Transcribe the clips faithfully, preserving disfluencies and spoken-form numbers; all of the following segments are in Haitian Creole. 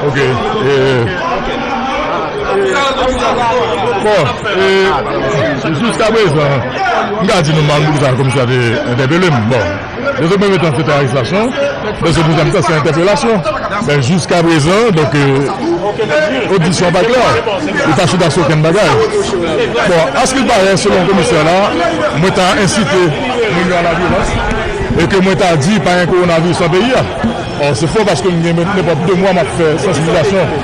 Ok. E, bon, e, jiskaprezan, m ka di nou mal, m ka komisè te entèpele m. Bon, de ce premier temps, se te arestasyon, de ce deuxième temps, se entèpelasyon. Men jiskaprezan, donk, e, odisyon pa klè. Li pa sou tas okenn bagay. Bon, askilparè, selon komisè la, mwen ta ensite moun yo a lavyolans e ke mwen ta di pa gen kowonaviris nan peyi a. Ò, se fo paske m gen nenpòt de mwa m ap fè sansibilizasyon.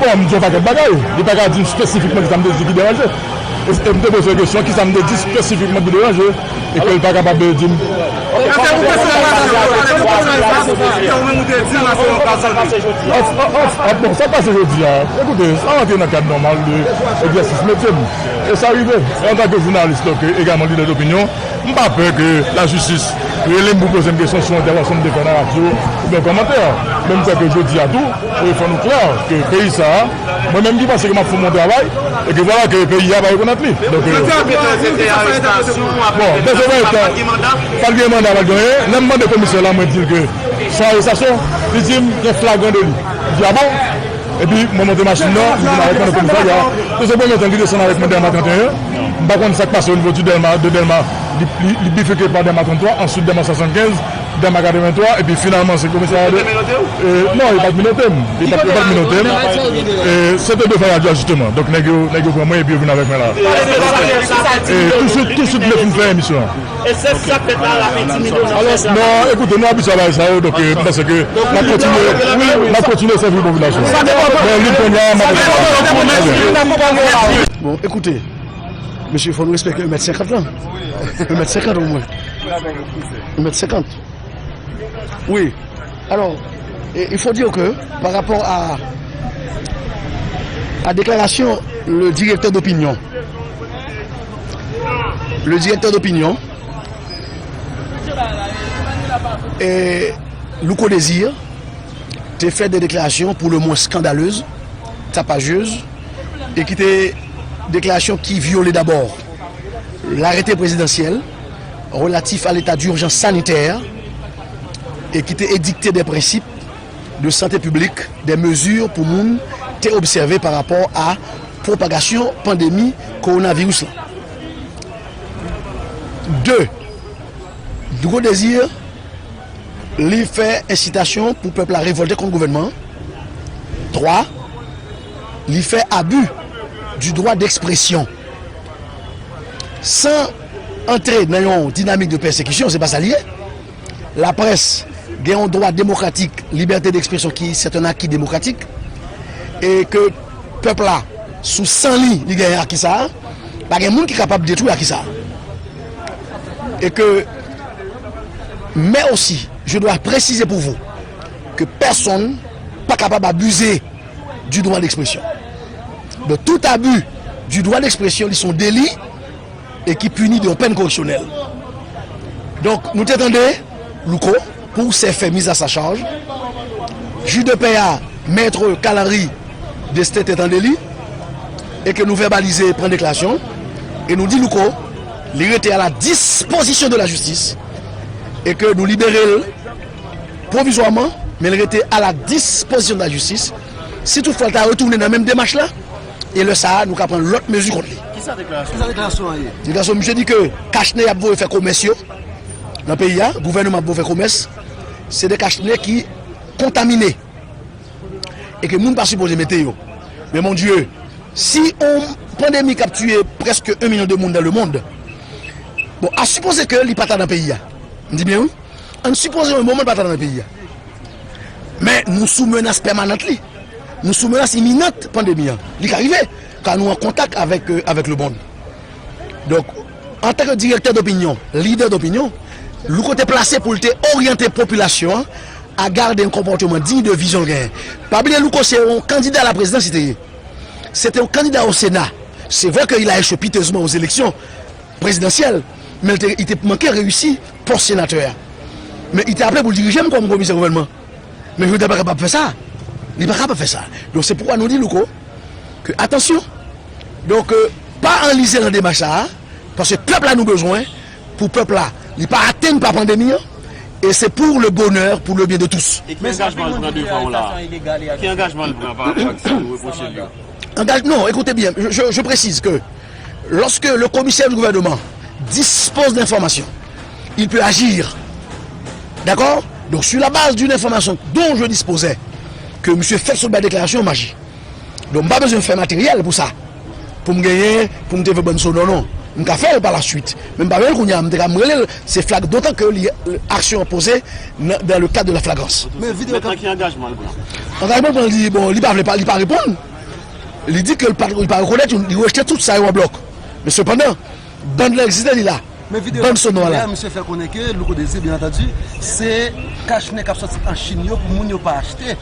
Bon, m di yon pakèt bagay. Li pa ka di m espesifikman kisa m te di ki deranje. E, e m te poze kesyon, kisa m te di espesifikman ki deranje, e ke l pa kapab di m. Èske ou panse se yon bagay ke ou menm ou te di nan se yon ka sal? Ò, ò, ò, bon, sa k pase jodi a, ekoute, sa rantre nan kad nòmal de egzèsis metye m. E sa rive. E antanke jounalis, donk, egalman lidè dopinyon, m pa pè ke lajistis rele m pou poze m kesyon sou entèvansyon m te fè nan radyo oubyen kòmantè. Men m kwè ke jodi a tou, e fò nou klè ke peyi sa a, mwen menm ki panse ke m ap fè yon bon travay, e ke vwala ke peyi a pa rekonèt li. Donk, e, bon, de ce fait, pa t gen manda, pa t gen anyen. Lè m mande komisè la, mwen di l ke se yon arestasyon, li di m gen flagran deli. M di, a bon? Epi mwen monte machin nan, m vin avèk mwen nan komisarya. Dezyèm premye tan, li desann avèk mwen Dèlma trannteyen. M pa konn sa k pase onivo di Dèlma, de Dèlma, li, li, li bifike pa Dèlma tranntwa, answit Dèlma swasannkenz, Dèlma katrevenntwa, epi finalman se komisarya de, e, non, yo pa t minote m. Yo pa t, yo pa t minote m. E, se te de fè radyo a, jisteman. Donk, nèg yo, nèg yo pran mwen epi yo vin avèk mwen la. E, touswit, touswit, lè fin fè emisyon an. E se sa k fèt la, l ap entimide w nan fè travay. Non, ekoute, nou abitye a bagay sa yo, donk, e, m panse ke n ap kontinye, n ap kontinye sèvi popilasyon an. Men lit kounye a, m ap Bon, écoutez, monsieur, il faut nous respecter un mètre cinquante là. Un mètre cinquante au moins. Un mètre cinquante. Oui. Alors, et il faut dire que par rapport à, à déclaration, le directeur d'opinion, le directeur d'opinion, et Louko Désir, te fè de deklarasyon pou le mwen skandalez, tapajez, e ki te deklarasyon ki vyole dabò larete prezidansyèl relatif a leta dijans sanitè e ki te edikte de prensip de sante piblik, de mezi pou moun te obsève pa rapò a pwopagasyon pandemi kowonaviris la. De, Louko Désir, li fè ensitasyon pou pèp la revòlte kont gouvènman an. Twa, li fè abi du droit d'expression. San antre nan yon dinamik de pèsekisyon, se pa sa li ye. Laprès gen yon dwa demokratik, libète d'expression ki se yon aki demokratik, e ke pèp la, sou san li, li genyen aki sa a, pa gen moun ki kapab detwi aki sa a. E ke, mais aussi, je dois préciser pour vous que personne pa kapab abize du droit d'expression. Donc, tout abus du droit d'expression, li se yon deli e ki pini de yon pèn koreksyonèl. Donk, nou te tande Louko pou se fè miz a sa chaj. Jij de pè a, Mèt Kalanri Destin te tande li, e ke nou vèbalize pran deklarasyon, e nou di Louko, li rete a la dispozisyon de la jistis, e ke nou libere l pwovizwaman, men l rete a la dispozisyon de la jistis. Si toutfwa l ta retounen nan menm demach la, e lè sa a, nou ka pran lòt mezi kont li. Kisa deklarasyon? Kisa deklarasyon an ye? Deklarasyon, misye di ke kachnen y ap voye fè komès yo nan peyi a, gouvènman ap voye fè komès, se de kachnen ki kontamine e ke moun pa sipoze mete yo. Men mon Dye, si yon pandemi k ap tiye prèske un million de moun dans le monde, bon, a sipoze ke li pa ta nan peyi a. M di byen wi. Ann sipoze yon moman l pa ta nan peyi a. Men nou sou menas pèmanant li. Nou sou menas iminan pandemi an. Li ka rive, ka nou an kontak avèk, euh, avèk le monde. Donk, antanke direktè dopinyon, lidè dopinyon, Louko te plase pou l te oryante popilasyon an a gade yon konpòteman diy de vizyon l genyen. Pa bliye Louko se yon kandida a la présidence li te ye. Se te yon kandida o Sena. Se vre ke il a échoué piteusement aux élections présidentielles, men li te, li te manke reyisi pòs senatè a. Men li te aple pou l dirije m kòm komisè gouvènman. Men jodi a pa kapab fè sa. Li pa kapab fè sa. Donk se poukwa nou di Louko ke atansyon. Donk, euh, pa anlize nan demach sa a, paske pèp la nou bezwen, pou pèp la, li pa atenn pa pandemi an, Et c'est pour le bonheur, pour le bien de tous. E ki angajman l pran devan w la? Ki angajman l pran pa rapò ak sa nou repwoche l yo? Engage, non, écoutez bien, je, je, je précise que lorsque le commissaire du gouvernement dispose d'informations, il peut agir. D'accord? Donc, sur la base d'une information dont je disposais, que monsieur fè sot bay deklarasyon, m aji. Donk, m pa bezwen fè materyèl pou sa. Pou m genyen, pou m te fè bann so, non, non. M ka fè l pa la swit. Men m pa renmen l kounye a, m te ka m rele l, se flag, dotan ke li, aksyon an poze nan, dans le cadre de la flagrance. Men videyo Mèt lan ki angajman l pran? Angajman l pran, li, bon, li pa vle pa, li pa reponn. Li di ke li pa, li pa rekonèt, li rejte tout sa yo an blòk. Men sepandan, bann lan egziste, li la. Men videyo k ap sikile a, misye fè konnen ke Louko Désir, byen antandi, se kach nen k ap sòti an Chin yo pou moun yo pa achte.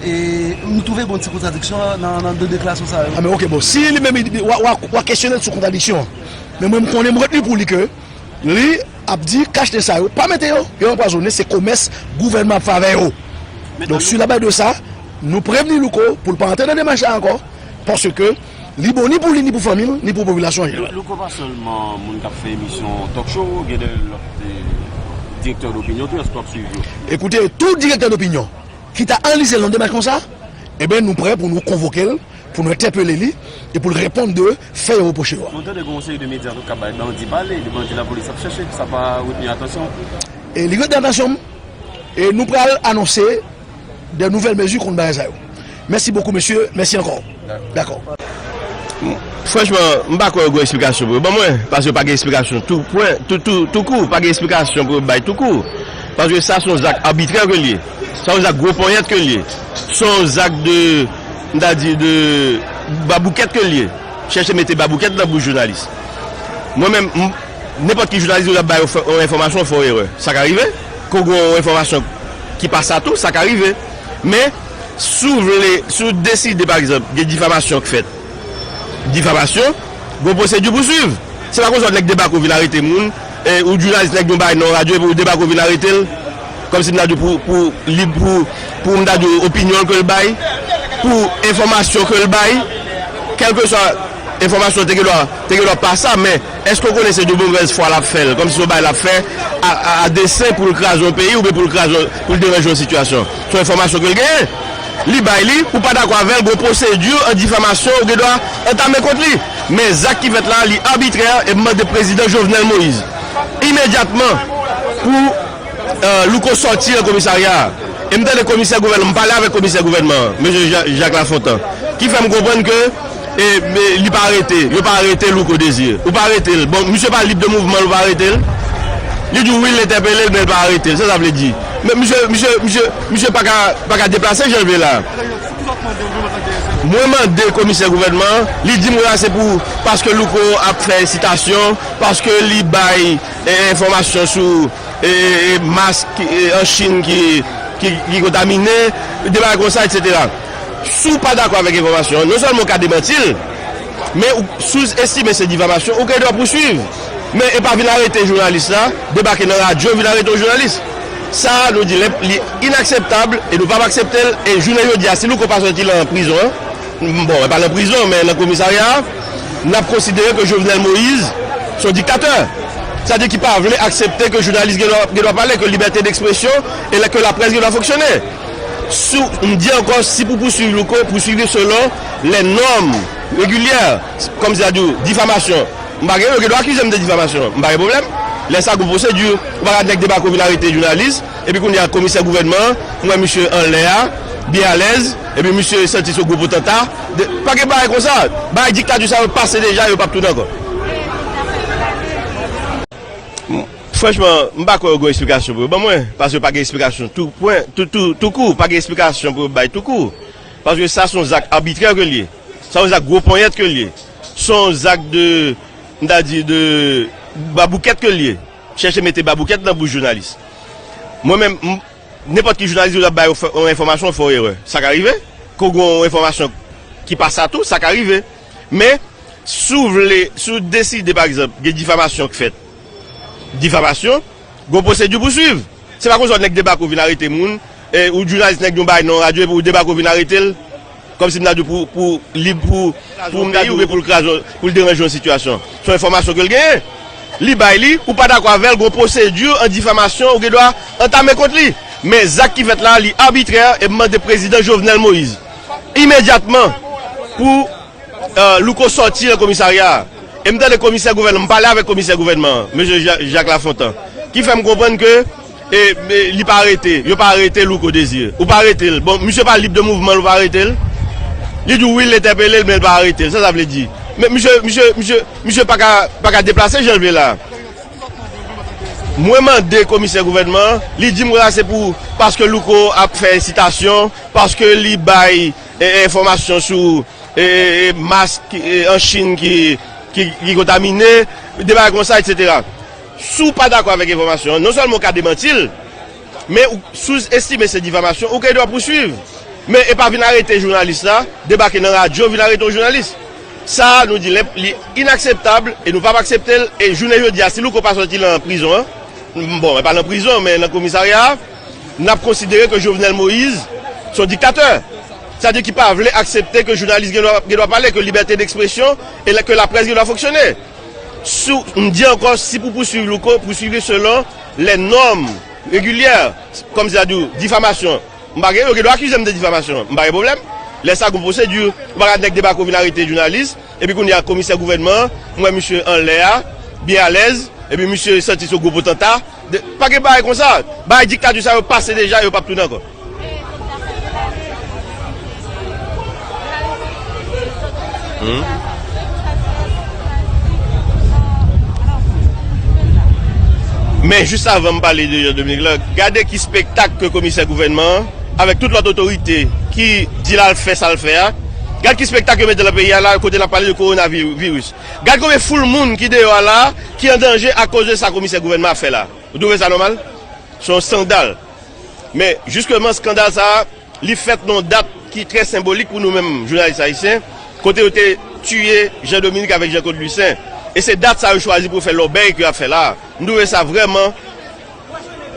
E nou twouve gen yon ti kontradiksyon nan, nan de deklarasyon sa yo. A men oke, bon, si li menm, w a, w a, w a kesyone l sou kontradiksyon an. Men mwen, m konnen, m retni pou li ke li ap di kach nen sa yo, pa mete yo, yo anpwazonnen, se komès gouvènman ap fè avè yo. Donk, sur la base de sa, nou prevni Louko pou l pa antre nan demach sa ankò, paske li bon ni pou li, ni pou fanmi l, ni pou popilasyon an jeneral. Louko pa sèlman moun k ap fè emisyon talk show, gen de lòt eh, direktè dopinyon tou, èske w ap swiv yo? Ekoute, tout direktè dopinyon ki ta anlize l nan demach konsa, enben, nou prè pou nou konvoke l, pou nou entèpele li, e pou l reponn de fè yo repwoche yo a. Nou tande gen yon seri de medya tou k ap bay bandi pale, de bandi lapolis ap chèche, sa pa retni atansyon w? E li retni atansyon m, e nou pral anonse de nouvèl mezi kont bagay sa yo. Mèsi bokou mesye, mèsi ankò. Dakò. Franchman, m pa kwè yo gen esplikasyon pou yo ban mwen, paske pa gen esplikasyon tou pwen, tou, tou, tou kou, pa gen esplikasyon pou yo bay tou kou. Paske sa se yon zak abitrè ke l ye. Sa yon zak gwo ponyèt ke l ye. Se yon zak de, m ta di, de baboukèt ke l ye. Chèche mete baboukèt nan bouch jounalis. Mwen menm, m, nenpòt ki jounalis ou ap bay yon enfòmasyon, fè yon erè. Sa ka rive. Ke w gen yon enfòmasyon ki pa sa tou, sa ka rive. Men, si w vle, si w deside, pa egzanp, gen difamasyon k fèt, difamasyon, gen yon pwosedi pou swiv. Se pa konsa nèg debake w vin arete moun, e, ou jounalis nèg yon bagay nan yon radyo, epi w debake w vin arete l, kòmsi m ta di w pou, pou, li, pou, pou m ta di w opinyon l ke l bay, pou enfòmasyon ke l bay, kèlkeswa enfòmasyon te gen dwa, te gen dwa pa sa, men èske w konnen se de movèz fwa l ap fè l, kòmsi se yon bagay l ap fè a, a, a desen pou l kraze yon peyi oubyen pou l kraze, pou l deranje yon sitiyasyon? Se yon enfòmasyon ke l genyen. Li bay li, ou pa dakò avè l, gon pwosedi an difamasyon ou gen dwa antame kont li. Men zak ki fèt la, li abitrè e m mande prezidan Jovenel Moïse imedyatman pou Louko sòti nan komisarya a. E m tande komisè gouvènman, m pale avèk komisè gouvènman an, mesye Jacques Lafontant, ki fè m konprann ke e, e, li pa arete, yo pa arete Louko Désir. Ou pa arete l. Bon, misye pa lib de mouvman l, ou pa arete l. Li di w wi, l entèpele l, men l pa arete l. Sa sa vle di? Men misye, misye, misye, misye pa ka, pa ka deplase jan l vle la. Mwen mande komisè gouvènman an, li di m wi a se pou, paske Louko ap fè ensitasyon, paske li bay e, enfòmasyon sou e, e, e, mas ki, e, an Chin ki, ki, ki kontamine, de bagay konsa, etsetera. Si w pa dakò avèk enfòmasyon an, non sèlman w ka demanti l, men ou, si w estime se difamasyon, ou gen dwa pouswiv. Men e pa vin arete jounalis la, debake nan radyo, vin arete yon jounalis. Sa a, nou di l, li inakseptab e nou p ap aksepte l. E jounen jodi a, si Louko pa sòti nan prizon an, bon, e pa nan prizon, men nan komisarya a, n ap konsidere ke Jovenel Moïse se yon diktatè. Sa di ki pa vle aksepte ke jounalis gen dwa, gen dwa pale, ke libète dekspresyon e ke laprès gen dwa fonksyone. Si, m di ankò, si pou pouswiv Louko, pouswiv li selon les normes régulières, kòmsi a di w, difamasyon. M pa gen, yo gen dwa akize m de difamasyon. M pa gen pwoblèm. Lè sa, gon pwosedi. Ou pa ka nèg debake w vin arete jounalis. Epi kounye a, komisè gouvènman an, m wè misye anlè a, byen alèz. Epi misye santi se gwo potanta. De, pa gen bagay konsa. Bagay diktati sa yo pase deja, yo p ap tounen ankò. Franchman, m pa kwè yo gen esplikasyon pou yo ban mwen. Paske pa gen esplikasyon tou pwen, tou, tou, tou kou. Pa gen esplikasyon pou yo bay tou kou. Paske sa se yon zak abitrè ke l ye. Sa se yon zak gwo ponyèt ke l ye. Se yon zak de, m ta di, de baboukèt ke l ye. Chèche mete baboukèt nan bouch jounalis. Mwen menm, m, nenpòt ki jounalis ou ap bay yon enfòmasyon, fè yon erè. Sa ka rive. Ke w gen yon enfòmasyon ki pa sa tou, sa ka rive. Men, si w vle, si w deside, pa egzanp, gen difamasyon k fèt, difamasyon, gon pwosedi pou swiv. Se pa konsa nèg debake w vin arete moun, e, ou jounalis nèg yon bagay nan yon radyo epi w debake w vin arete l, kòmsi m ta di w pou, pou lib pou, pou yon peyi oubyen pou l kraze, pou l deranje yon sitiyasyon. Se yon enfòmasyon ke l genyen. li bay li, ou pa dakò avè l, gon pwosedi an difamasyon ou gen dwa antame kont li. Men zak ki fèt la, li abitrè, e m mande prezidan Jovenel Moïse, imedyatman, pou, e, Louko sòti nan komisarya a. E m tande komisè gouvènman, m pale avèk komisè gouvènman an, mesye Ja-, Jacques Lafontant, ki fè m konprann ke, e, e, li pa arete, yo pa arete Louko Désiré. Ou pa arete l. Bon, misye pa lib de mouvman l, ou pa arete l. Li di w wi, l entèpele l, men l pa arete l. Sa sa vle di? Men misye, misye, misye, misye pa ka, pa ka deplase jan l vle la. Mwen mande komisè gouvènman an, li di m konsa se pou, paske Louko ap fè ensitasyon, paske li bay, e, enfòmasyon sou, e, e, e, mas ki, e, an Chin ki, ki, ki kontamine, de bagay konsa, etsetera. Si w pa dakò avèk enfòmasyon an, non sèlman w ka demanti l, men ou, si w estime se difamasyon, ou gen dwa pouswiv. Men e pa vin arete jounalis la, debake nan radyo, vin arete yon jounalis. Sa a, nou di l, li inakseptab e nou p ap aksepte l. E jounen jodi a, si Louko pa sòti nan prizon an, bon, e pa nan prizon, men nan komisarya a, n ap konsidere ke Jovenel Moïse se yon diktatè. Sa di ki pa vle aksepte ke jounalis gen dwa, gen dwa pale, ke libète dekspresyon e ke laprès gen dwa fonksyone. Si, m di ankò, si pou pouswiv Louko, pouswiv li selon les normes régulières, kòmsi ta di w, difamasyon. M pa gen, yo gen dwa akize m de difamasyon. M pa gen pwoblèm. Lè sa, gon pwosedi. Ou pa ka nèg debake, w vin arete jounalis. Epi kounye a, komisè gouvènman an, m wè misye anlè a, byen alèz. Epi misye santi se yon gwo potanta. De, pa gen bagay konsa. Bagay diktati sa yo pase deja, yo p ap tounen ankò. Hmm. Men jis avan m pale de Jean Dominique la, gade ki spektak ke komisè gouvènman an, avèk tout lòt otorite ki di l al fè sa l fè a, gad ki spektak yo mete nan peyi a la, kote n ap pale de kowonaviris. Gad konbyen foul moun ki deyò a la, ki an danje akoz de sa komisè gouvènman ap fè la. Ou twouve sa nòmal? Se yon eskandal. Men, jisteman, eskandal sa a, li fèt nan yon dat ki trè senbolik pou nou menm, jounalis ayisyen, kote yo te tiye Jean Dominique avèk Jean Claude Lucin. E se dat sa yo chwazi pou fè lòbèy ke y ap fè la a. M twouve sa vrèman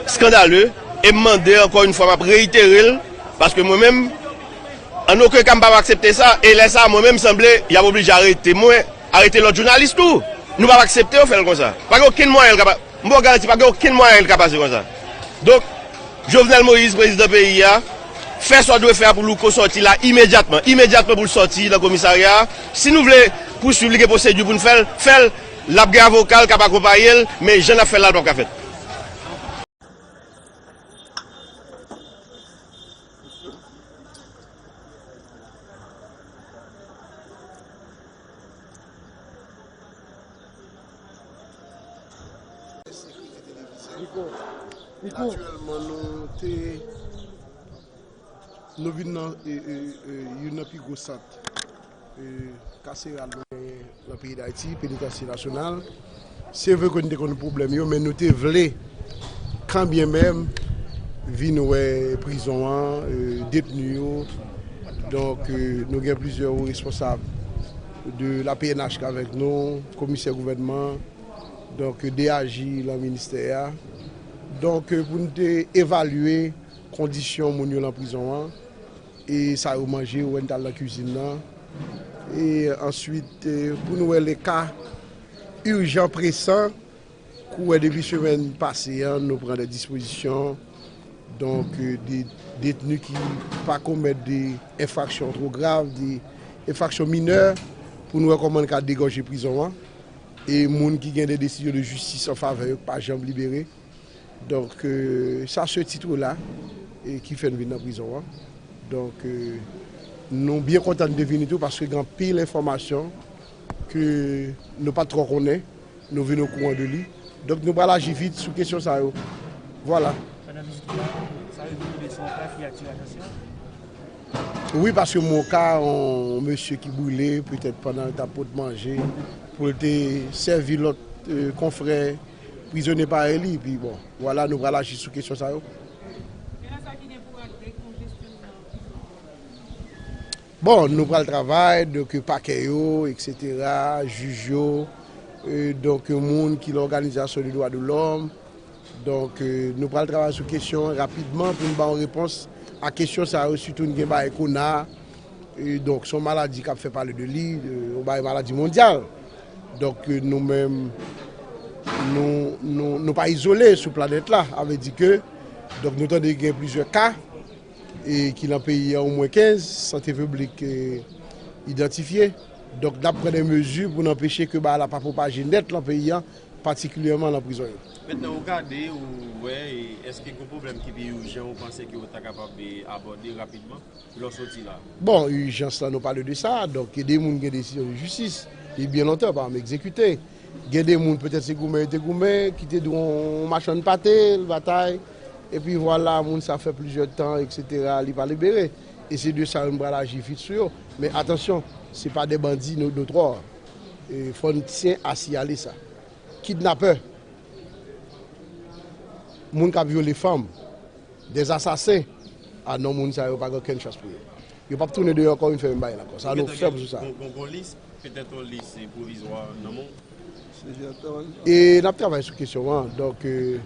eskandale. E m mande, ankò yon fwa, m ap reyitere l, paske mwen menm, an okenn ka, m p ap aksepte sa. E lè sa a, mwen menm, sanble, y ap oblije arete mwen, arete lòt jounalis tou. Nou p ap aksepte yo fè l konsa. Pa gen okenn mwayen l kapab. M ba w garanti, pa gen okenn mwayen l ka pase konsa. Donk, Jovenel Moïse, prezidan peyi a, fè sa w dwe fè a pou Louko sòti la imedyatman. Imedyatman pou l sòti nan komisarya a. Si nou vle pouswiv li, gen pwosedi pou n fè l, fè l. L ap gen avoka l k ap akonpaye l, men jan n ap fè l la, l p ap ka fèt. Nico, Nico. Aktyèlman, nou te, nou vin nan, e, e, e, youn nan pi gwo sant, e, kaseral nou genyen nan peyi Dayiti, Penitansye Nasyonal. Se vre ke nou te konn pwoblèm yo, men nou te vle, kanbyenmenm, vin wè prizon an, e, detni yo. Donk, e, nou gen plizyè wo responsab de la P N H ki avèk nou, komisè gouvènman, donk, D A J lan ministè a. Donk, e, pou nou te evalye kondisyon moun yo lan prizon an, e sa yo manje, ou wè n t al nan kizin nan. E answit, e, pou nou wè le ka ijan, presan, kou wè depi semèn pase an, nou pran de dispozisyon. Donk, e, de detni ki pa komèt de enfraksyon two grav, de enfraksyon minè, pou nou wè kòman n ka degòje prizon an. E moun ki gen de desizyon de jistis an favè yo, ki pa janm libere. Donk, e, sa se tit la, e, ki fè n vin nan prizon an. Donk, e, nou byen kontan n te vini tou, paske gen anpil enfòmasyon ke nou pa t twò konnen, nou vin okouran de li. Donk, nou pral aji vit sou kesyon sa yo. Vwala. Pandan vizit ou la, sa yo vin rive se yon ka ki atire atansyon? Wi, paske m wè yon ka, yon mesye ki brile, petèt pandan l t ap pot manje, pou l te sèvi lòt, e, konfrè prizonye parèy li, epi bon, vwala, nou pral aji sou kesyon sa yo. Gen nan sa ki gen pou règle konjesyon nan prizon? Bon, nou pral travay, donk, pakè yo, etsetera, jij yo, e, donk, moun ki nan òganizasyon de dwa de lòm. Donk, e, nou pral travay sou kesyon an rapidman pou n ba yon repons a kesyon sa yo, sitou n gen bagay kona, e, donk, se yon maladi k ap fè pale de li, e, yon bagay maladi mondyal. Donk, e, nou menm, Nou, nou, nou pa izole sou planèt la, sa vle di ke, donk nou tande gen plizyè ka e ki nan peyi a, omwen kenz, sante piblik e, idantifye. Donk n ap pran de mezi pou n anpeche ke bagay la pa pwopaje nèt nan peyi a, patikilyèman nan prizon yo. Mentnan ou gade, ou wè, e èske gen pwoblèm ki pi ijan ou panse ke w ta kapab, e, abòde rapidman lè w soti la? Bon, ijans la, nou pale de sa. Donk, gen de moun gen desizyon de jistis, li byen lontan pa janm egzekite. Gen de moun, petèt se goumen yo te goumen, ki te dwe yon machann pate, l batay. Epi vwala, moun sa fè plizyè tan, etsetera, li pa libere. E se de sa yo nou pral aji vit sou yo. Men atansyon, se pa de bandi no-, notwò. E fò n tyen a siyale sa. Kidnapè, moun k ap vyole fanm, de asasen, a non, moun sa yo pa gen okenn chans pou yo. Yo p ap tounen deyò ankò vin fè menm bagay la ankò. Sa nou fèm sou sa. Gon, gon, gon lis, petèt yon lis pwovizwa nan men w. E n ap travay sou kesyon an. Donk, e,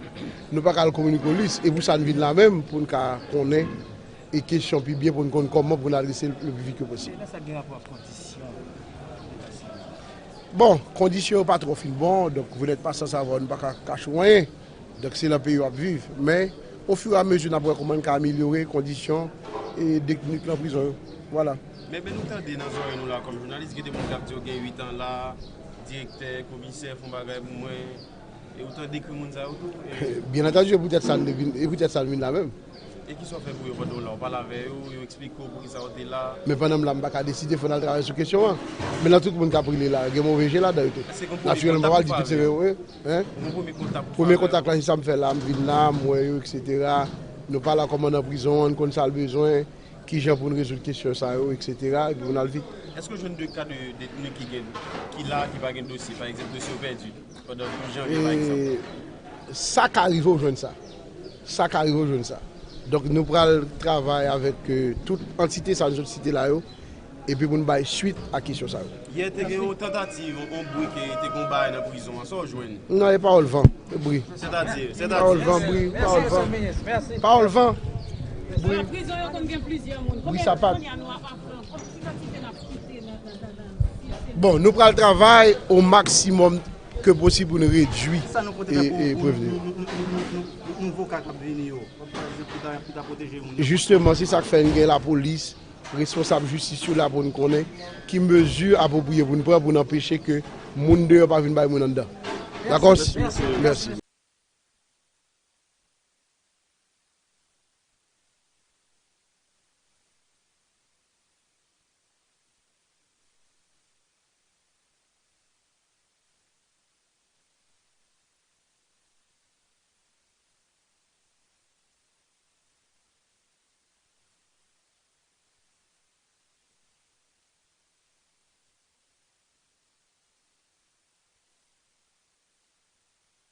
nou pa ka al kominike yon lis. E pou sa n vin la menm, pou n ka konnen e kesyon pi byen, pou n konn kòman pou n adrese l le pi vit ke posib. Nan sa k gen rapò ak kondisyon. Bon, kondisyon yo pa twò fin bon, donk, vous n'êtes pas sans savoir, nou pa ka kache w anyen. Donk, se nan peyi w ap viv. Men, ofiramezi, n ap wè kòman n ka amelyore kondisyon e detni k nan prizon yo. Vwala. Men, men nou tande nan zòrèy nou la, kòm jounalis, gen de moun k ap di yo gen uit an la, direktè, komisè, fè yon bagay pou mwen. E ou tande kri moun sa yo tou? E byen antandi, e poutèt sa n te vin, e poutèt sa n vin la menm. E kisa w fè pou yo pandan w la? Ou pale avè yo, yo eksplike w poukisa w te la? Men pandan m la, m pa ka deside, fò n al travay sou kesyon an. Men nan tout moun k ap rele la, gen move je ladan yo tou. Natirèlman, m pa pral di tout se vre, wi. Hein? Premye kontak la, se sa m fè la, m vin la, m wè yo, etsetera. Nou pale ak kòmandan prizon an, n konn sa l bezwen, kijan pou n rezoud kesyon sa yo, etsetera, epi pou n al vit. Èske w jwenn de ka de detni ki gen, ki la, ki pa gen dosye, pa egzanp, dosye yo pèdi pandan douz janvye, pa egzanp? E sa ka rive w jwenn sa. Sa ka rive w jwenn sa. Donk, nou pral travay avèk, e, tout antite sa nou sot site la yo, epi pou n bay swit a kesyon sa yo. Yè te gen yon tantativ, yon, yon bri ke te gen yon bagay nan prizon an, sa w jwenn? Non, e pawòl van, e bri. Sètadi, sètadi. Pawòl van, bri, pawòl van. Pawòl van, bri. Nan prizon yo konn gen plizyè moun. Bri sapat. Konbyen moun kounye a nou ap pran? Kòm ki kantite n ap kite nan, nan, nan, nan, nan. Bon, nou pral travay o maksimòm ke posib pou n redui e, e prevni. Nouvo ka k ap vini yo, pa egzanp, pou ta, pou ta pwoteje moun yo. Jisteman, se sa k fè n gen lapolis, responsab jistis yo la pou n konnen ki mezi apwopriye pou n pran pou n anpeche ke moun deyò pa vin bay moun anndan. Dakò? Mèsi. Mèsi.